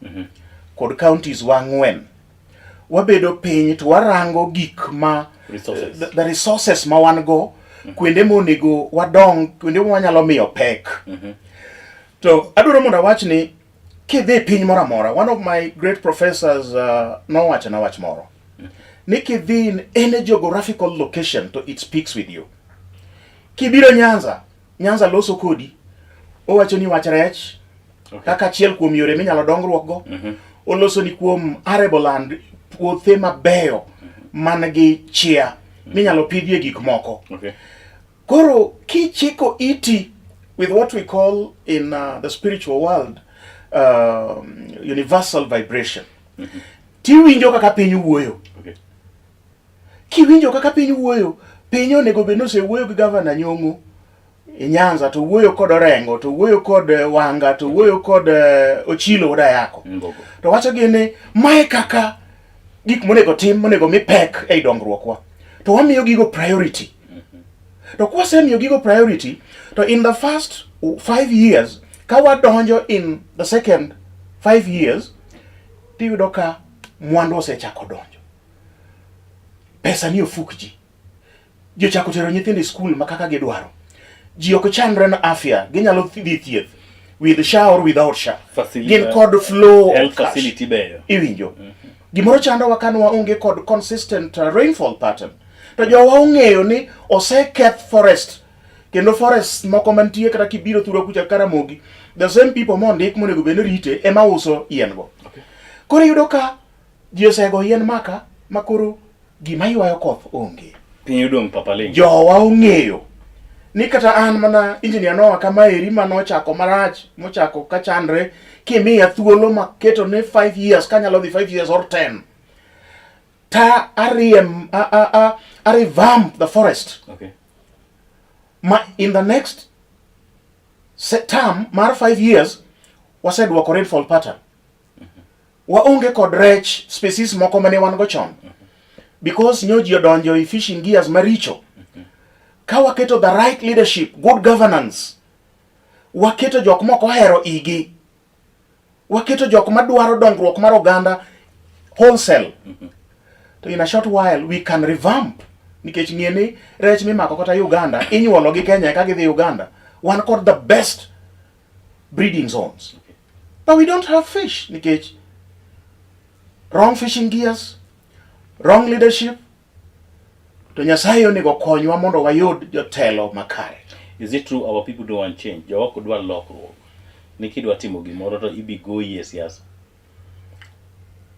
kod counties wa ang'wen wabedo piny to warango gik ma Resources. the resources ma wan go kuonde monego wadong kuonde ma wanyalo miyo pek to adwaro mondo awach ni kidhi e piny moro amora one of my great professors nowachona wach moro ni kidhi in any geographical location to it speaks with you kibiro Nyanza Nyanza loso kodi owacho ni wach rech kaka achiel kuom yore minyalo dongruok go oloso ni kuom arable land puothe mabeyo man gi chia minyalo pidhie gik moko Koro kichiko iti with what we call in the spiritual world universal vibration tiwinjo kaka piny wuoyo kiwinjo kaka piny wuoyo piny onego bed ni osewuoyo gi gavana Nyong'o e Nyanza to wuoyo kod Orengo to wuoyo kod Wanga to wuoyo kod Ochilo wuod Ayako to wacho gi ni mae kaka gik monego tim monego mi pek ei dongruokwa to wamiyo gigo priority to kwasemiyo gigo priority to in the first 5 years ka wadonjo in the second 5 years tiyudo ka mwandu osechako donjo pesa ni ofuk ji ji ochako tero nyithindo e skul ma kaka gidwaro ji ok chandre na afya ginyalo dhi thieth with SHA or without SHA gin kod flow health facility beyo iwinjo gimoro chandowa ka waonge kod consistent rainfall pattern to jowa ong'eyo ni oseketh forest kendo forest moko mantie kata kibiro thurwa kucha Karamogi the same people mondik monego bed ni rite ema uso yien go koro iyudo ka ji osego yien maka ma koro gima ywayo koth onge piny odong' papaling jowa ong'eyo ni kata an mana engineer Noah kamaeri manochako marach mochako kachandre kimiya thuolo maketo ne 5 years kanyalo dhi 5 years or 10 ta ariem a, a, a, a revamp the forest ma in the next term mar 5 years wasedwoko rainfall pattern waonge kod rech species moko mane wan go chon because nyo ji odonjo e fishing gears maricho ka waketo the right leadership good governance waketo jok moko ohero igi waketo jok madwaro dongruok mar oganda wholesale to in a short while we can revamp nikech ng'e ni rech mimako kata Uganda inyuolo gi Kenya ka gidhi Uganda wan kod the best breeding zones but we don't have fish nikech wrong fishing gears wrong leadership to Nyasaye onego konywa mondo wayud jotelo makare. Is it true our people don't want change? Jowa ok dwar lokruok. Ni kidwa timo gimoro to ibi goyi e siasa.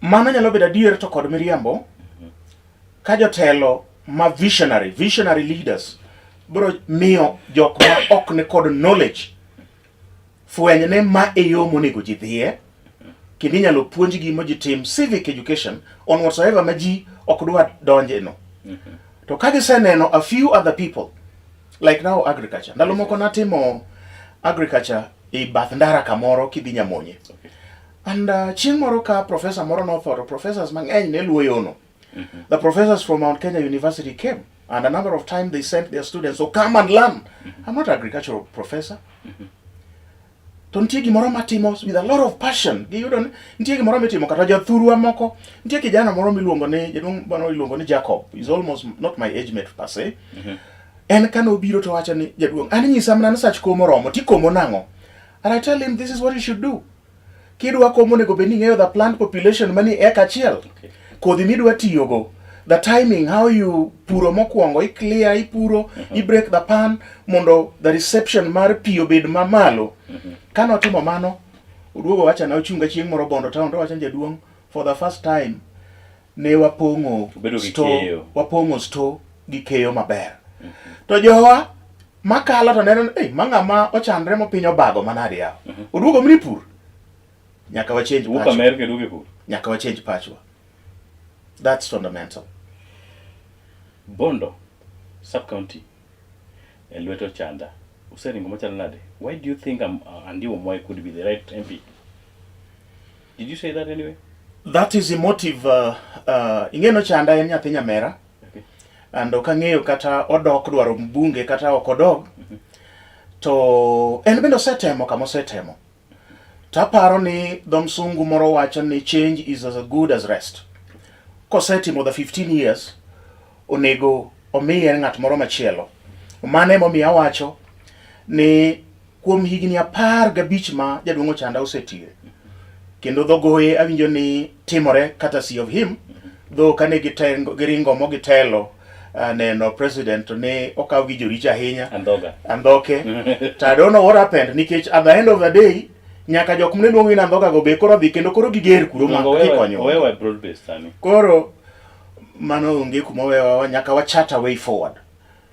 Mano nyalo bedo adier to kod miriambo ka jotelo ma visionary leaders biro miyo jok ma ok ni kod knowledge fweny ne ma e yo monego ji dhiye kendo inyalo puonjgi ma ji tim civic education on whatsoever ma ji ok dwa donje no to ka giseneno a few other people like now agriculture ndalo moko natimo agriculture e bath ndara kamoro kidhi Nyamonye and chieng' moro ka professor moro notho to professors mang'eny ne luwo yono the professors from Mount Kenya University came and a number of times they sent their students to come and learn I'm not an agricultural professor to nitie gimoro matimo with a lot of passion giyudo ni nitie gimoro mitimo kata jothurwa moko nitie kijana moro miluongo ni jaduong' moro iluongo ni Jacob is almost not my age mate per se en kane obiro to wacho ni jaduong' an nyisa mana ni sach komo oromo tikomo nang'o and I tell him this is what you should do kidwa komo onego bed ni ing'eyo the plant population mani e eka achiel kodhi midwa tiyogo The timing, how you puro mokwongo, i clear, ipuro, i break the pan mondo the reception mar pi obed mamalo. Kane otimo mano, oduogo wacha na ochunga chieng' moro Bondo town to wacho ni jaduong' for the first time ne wapong'o Obedo gi store, keyo. wapong'o store gi keyo maber. To jowa makalo to neno ni, "Ei, ma ng'ama ochandre mopiny obago manade yawa. Oduogo mni pur. Nyaka wa change Wuok pachwa. Amerka iduogo e pur. Nyaka wa change pachwa. That's fundamental. Bondo sub county e lwet Ochanda. Useringo machalo nade? Why do you think Andiwo Mwai could be the right MP? Did you say that anyway? That is emotive. Ing'e ni Ochanda en nyathi nyamera. Okay. And ok ang'eyo kata odok dwaro mbunge kata ok odog. To en bende osetemo kama osetemo. To aparo ni dho msungu moro wacho ni change is as good as rest. Kosetimo the 15 years, onego omiye ng'at moro machielo. Mano emomiyo awacho ni kuom higni 15 ma jaduong' Ochanda osetiyo, kendo dhogoye awinjo ni timore courtesy of him, though kane giringo mogitelo neno president to ne okaw gi joricho ahinya. Andhoga. Andhoke. To I don't know what happened, nikech at the end of the day, nyaka jok mane luongo ni andhoga go be koro dhi kendo koro giger kuro ma gikonyo. Owewa broad based sani. Koro mano onge kuma owewa, nyaka wa chart a way forward.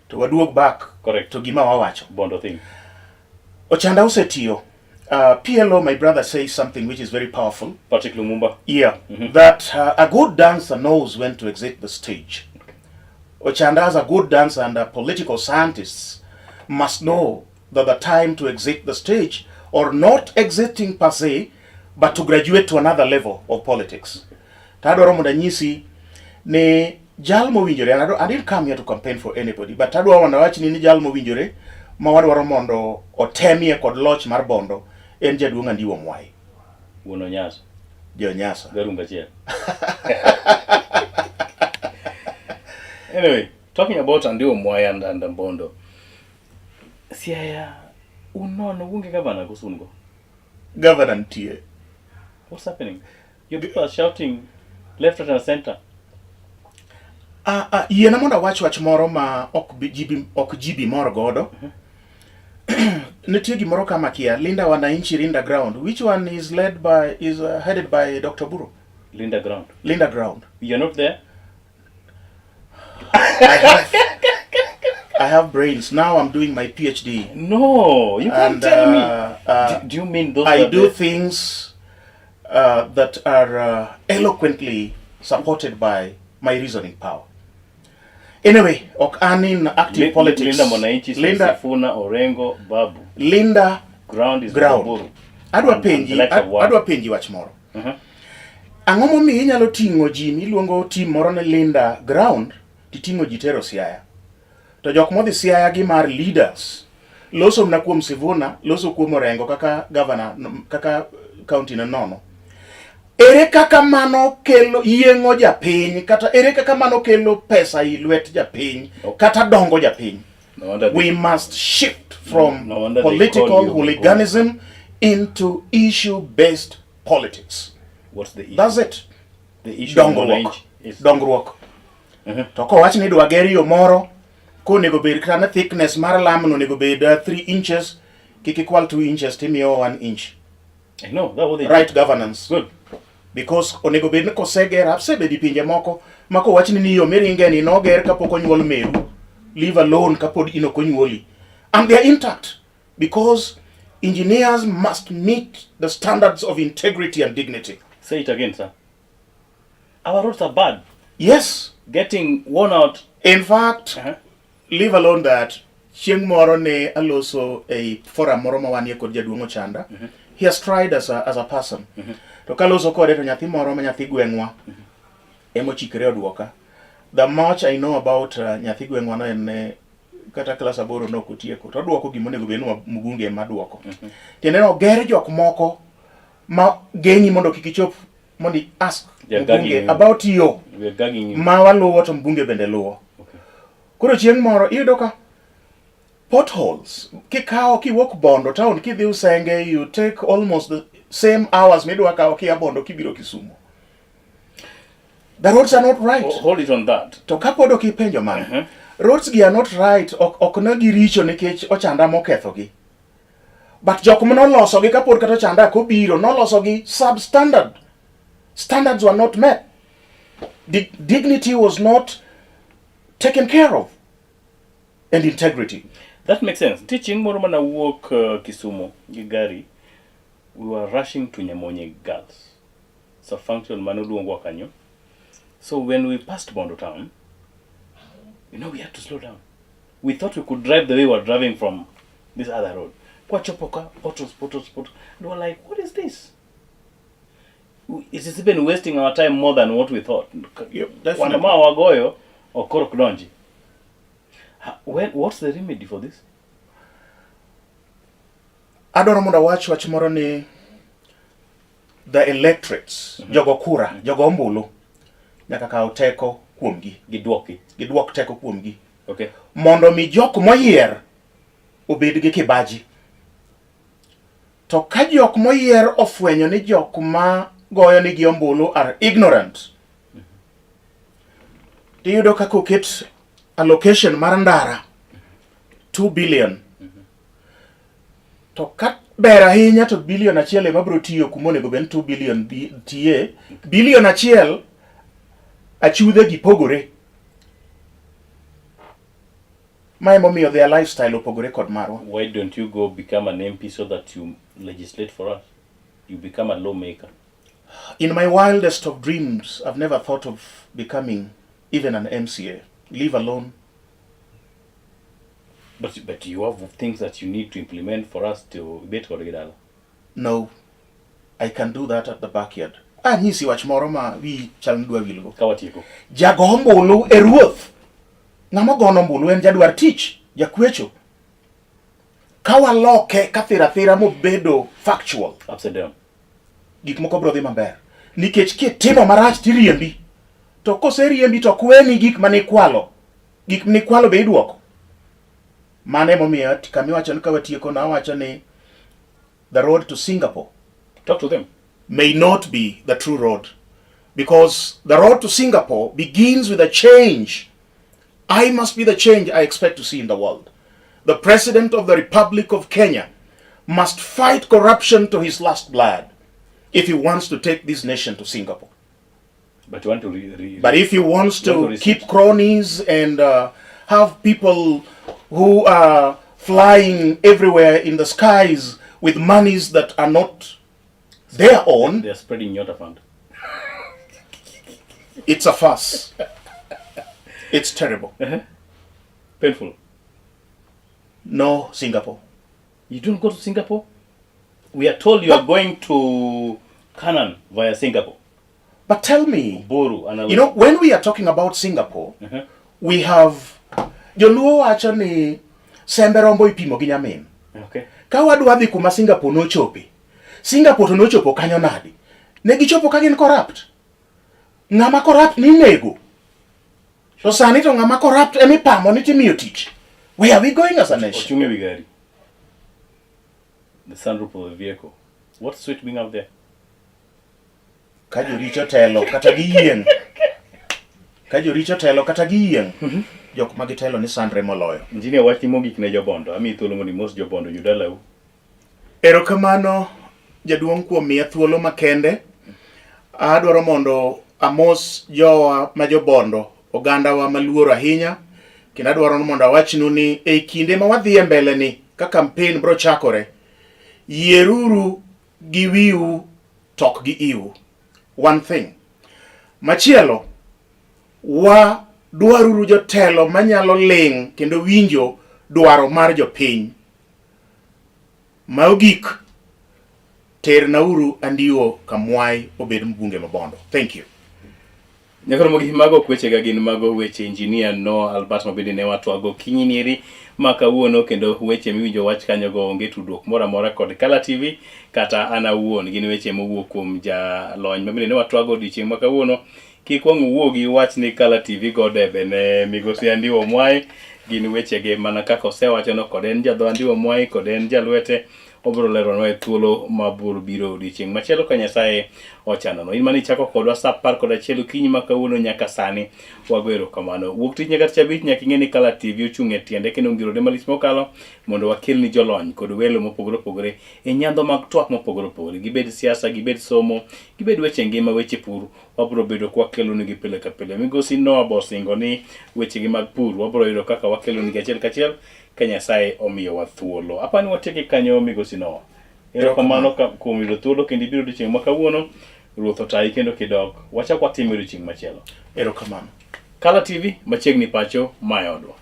To waduog back Correct. to gima wawacho. Bondo thing. Ochanda osetiyo. PLO, my brother, says something which is very powerful. Patrick Lumumba. Yeah, that a good dancer knows when to exit the stage. Ochanda, as a good dancer and a political scientist, must know that the time to exit the stage, or not exiting per se, but to graduate to another level of politics. To adwaro mondo anyisi ni jal mowinjore, and I didn't come here to campaign for anybody, but adwaro mondo awachni ni jal mowinjore ma wadwaro mondo otemie kod loch mar Bondo en jaduong' Andiwo Mwai. Wuon Onyaso. Jo Nyasa. Garunga achiel. Anyway, talking about Andiwo Mwai and Bondo. Siaya, unono uonge gavana koso un go? Governor nitie. What's happening? Your people are shouting left, right and center. Yiena mondo awach wach moro ma ok bi, ji bi, ok ji bi mor godo. Nitie gimoro kama kia, Linda Wananchi, Linda Ground. Which one is led by, is headed by Dr. Buru? Linda Ground. Linda Ground. You're not there? I have brains. Now I'm doing my PhD. No, you can't And, tell me. Do you mean those I are do the things that are eloquently supported by my reasoning power. Anyway, ok an in active politics. Linda Mwananchi, Linda, Sifuna, Orengo, Babu. Linda Ground is Ground. Buru. Adwa And the likes of what? adwa penji wach moro. Ang'o momiyo inyalo ting'o ji miluongo team moro ni Linda Ground titing'o ji tero Siaya? To jok modhi Siaya gi mar leaders loso mana kuom Sifuna, loso kuom Orengo kaka governor, kaka county no nono. Ere kaka mano kelo yieng'o japiny, kata ere kaka mano kelo pesa i lwet japiny, kata dongo japiny? No wonder We they must shift from No wonder they political call you hooliganism into issue-based politics. What's the issue? That's it. The issue Dongruok. Mwananchi is Dongruok. To kowach ni idwa ger yo moro, konego bed kata ni thickness mar lamno onego bed 3 inches, kik ikwal 2 inches timiyo 1 inch. I know, that was the Right governance. Good. Because onego bed ni koseger, asebedo e pinje moko ma kowach ni yo miringe ni noger kapok onyuol meru, leave alone kapod in ok onyuoli. And they are intact because engineers must meet the standards of integrity and dignity. Say it again, sir. Our roads are bad. Yes. Getting worn out. In fact, leave alone that, chieng' moro ne aloso e forum moro ma wanie kod jaduong' Ochanda. He has tried as a person. To kaloso kode to nyathi moro ma nyathi gweng'wa emochikre oduoka. The much I know about nyathi gweng'wa no en ne kata klas 8 nok otieko. To oduoko gima onego bed ni mbunge ema duoko. Tiende ni oger jok moko ma geng'i mondo kik ichop mondo i ask They are gagging mbunge you. about yo We are gagging you. ma waluwo to mbunge bende luwo. Koro chieng' moro iyudo ka potholes kikawo kiwuok Bondo town kidhi Usenge you take almost the same hours midwa kawo kia Bondo kibiro Kisumu. The roads are not right. Hold it on that. To kapod ok ipenjo mano, roads gi are not right, ok ne giricho nikech ochanda mokethogi. But jok manolosogi kapod kata ochanda ok obiro, nolosogi substandard. Standards were not met. Dignity was not taken care of. And integrity. That makes sense. Nitie chieng' moro mana wuok Kisumu gi gari, we were rushing to Nyamonye Girls. It's a function mane oluongwa kanyo. So when we passed Bondo town, we had to slow down. We thought we could drive the way we were driving from this other road. Kwachopo ka, potholes, potholes, potholes. And we were like, what is this? It is even wasting our time more than what we thought. Yep, definitely. Kwano ma wagoyo, ok koro ok donji. What's the remedy for this? Adwaro mondo awach wach moro ni the electorates, jogo kura, jogo ombulu, nyaka kaw teko kuomgi. Gidwoki. Gidwok teko kuomgi. Okay. Mondo mi jok moyier obed gi kibaji. To ka jok moyier ofwenyo ni jok ma goyo nigi ombulu are ignorant, tiyudo kaka oket allocation mar ndara 2 billion. To ka ber ahinya to bilion achiel ema biro tiyo kuma onego bed ni 2 billion tiye. Bilion achiel achudhe gi pogore. Ma emomiyo their lifestyle opogore kod marwa. Why don't you go become an MP so that you legislate for us? You become a lawmaker. In my wildest of dreams, I've never thought of becoming even an MCA, leave alone. But you have things that you need to implement for us to bet kod gidala. No, I can do that at the backyard. Anyisi wach moro ma wi chal ni dwa wilgo. Ka watieko. Jago ombulu e ruoth. Ng'ama gono ombulu en jadwar tich, jakwecho. Ka waloke ka thira thira mobedo factual, Upside down. Gik moko biro dhi maber. Nikech kitimo marach tiriembi. To koseriembi to kweni gik manikwalo. Gik manikwalo be iduoko. Mano emomiyo kama iwacho ni ka watieko na awacho ni the road to Singapore Talk to them. May not be the true road, because the road to Singapore begins with a change. I must be the change I expect to see in the world. The President of the Republic of Kenya must fight corruption to his last blood if he wants to take this nation to Singapore. But you want to But if he wants you want to to keep cronies and have people who are flying everywhere in the skies with monies that are not their own, They are spreading Nyota Fund. It's a farce. It's terrible. Painful. No Singapore. You don't go to Singapore? We are told you are going to Canaan via Singapore. But tell me, Boru, and when we are talking about Singapore, we have Joluo wacho ni sembe rombo ipimo gi nyamin. Ka wadwa dhi kuma Singapore nochope, Singapore to nochopo kanyo nadi? Ne gichopo ka gin corrupt. Ng'ama corrupt ni nego. To sani to ng'ama corrupt emipamo ni timiyo tich. Where are we going as a nation? Ochung' ewi gari. The sunroof of the vehicle. What's sweet being up there? Ka joricho telo kata giyieng'. Ka joricho telo kata giyieng'. Jok ma gitelo ni sandre moloyo. Engineer, wach ni mogik ne jobondo. Amiyi thuolo mondo imos jobondo jodalau. Erokamano jaduong' kuom miya thuolo makende. Adwaro mondo amos jowa ma jobondo, ogandawa maluor ahinya, kendo adwaro mondo awachnu ni e kinde ma wadhi e mbele ni ka campaign bro chakore, yieruru gi wiu to ok gi iu. One thing. Machielo, wa dwaruru jotelo manyalo ling' kendo winjo dwaro mar jopiny. Mogik, ternauru Andiwo Kamwai obed mbunge Mabondo. Thank you. Nyakoro mogik mago kwechega gin mago weche engineer Noah Albert mabende ne watwago kinyi nieri ma kawuono kendo weche miwinjo wach kanyogo onge tudruok moro amora kod Kala TV kata an awuon gin weche mowuok kuom jalony mabende ne watwago odiochieng' ma kawuono kik wang' wuogi wach ni Kala TV go debe ne migosi Andiwo Mwai gin wechege mana kaka osewachono kod en jadho Andiwo Mwai kod en jalwete. Obiro leronwa e thuolo ma biro biro odiochieng' machielo ka Nyasaye ochanonwa. In mane ichako kodwa sa 11 okinyi ma kawuono nyaka sani, wago erokamano. Wuok tich nyaka tich abich nyaka ing'e ni Kala TV ochung' e tiende kendo ngirore malich mokalo mondo wakelni jolony kod welo mopogore opogore e nyandho mag twak mopogore opogore. Gibed siasa, gibed somo, gibed weche ngima, weche pur, wabiro bedo kwakelonigi pile ka pile. Migosi Noah bosingo ni wechegi mag pur wabiro yudo kaka wakelonigi achiel kachiel ka Nyasaye omiyowa thuolo. Apani watieke kanyo Migosi Noah. Erokamano kuom yudo thuolo kendo ibiro odiochieng' ma kawuono. Ruoth otayi kendo kidok. Wachak watime odiochieng' machielo. Erokamano. Kala TV machiegni pacho, mae odwa.